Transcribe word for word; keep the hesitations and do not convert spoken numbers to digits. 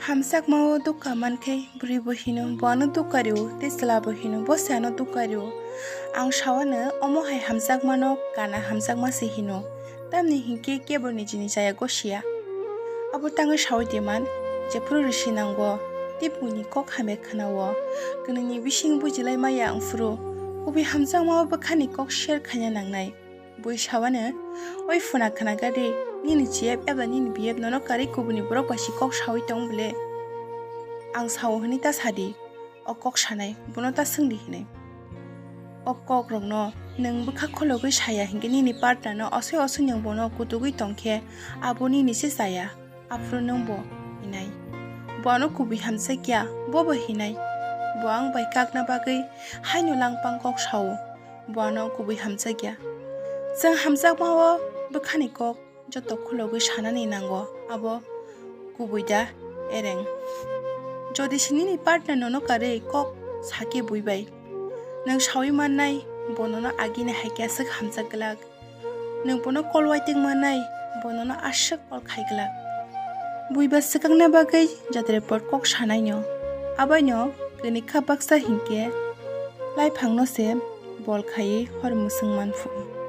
Hamjakmao dukha mankhe bwrwibo hino, bo ano dukha rio, tei chwlabo hino, bo se ano dukha rio. Ang sawano omo hai hamjakmano kana hamjakma se hino, tamni hinkhe kebo nijini chaya gosiya. Abo tangwi sawi diman, jephuru risi nango, tei buini kok hamya khwnao, kwnwini bising bujilai maya wngphuru, kubui hamjakmao bwkhani kok share khaina nangnai. Bui sawano, "Oi phuna khwna gadi, nini chiyep eba nini biyep nono karwi kubuni borok bai si kok sawi tong bwle?" Ang sao hwnwi ta sadi, o kok sanai, bono ta swngdi hinwi. O kokrokno nwng bwkha khologwi saya hinkhe nini partnerno osoi osoi nwng bono kutugwi tongkhe abo nini se chaya, aphuru nwngbo hinai. Bo ano kubui hamjakya, bobo hinai. Bo ang bai kakna bagwi haino langpang kok sao. Bo ano kubui hamjakya. Chwng hamjakmao bwkhani kok joto khulogwi sanani nango, abo kubui da ereng. Jodi se nini partner nono karwi kok sakhe bui bai, nwng sawi mannai, bo nono agini hai khe aswk hamjak glak. Nwng bono kol waitwng mannai, bo nono aswk kol khai glak. Bui ba swkangna bagwi jatre por kok sanaino. Abaino kwnwi kha baksa hinkhe laiphangno se bol khaiwi hor mwswng manphu.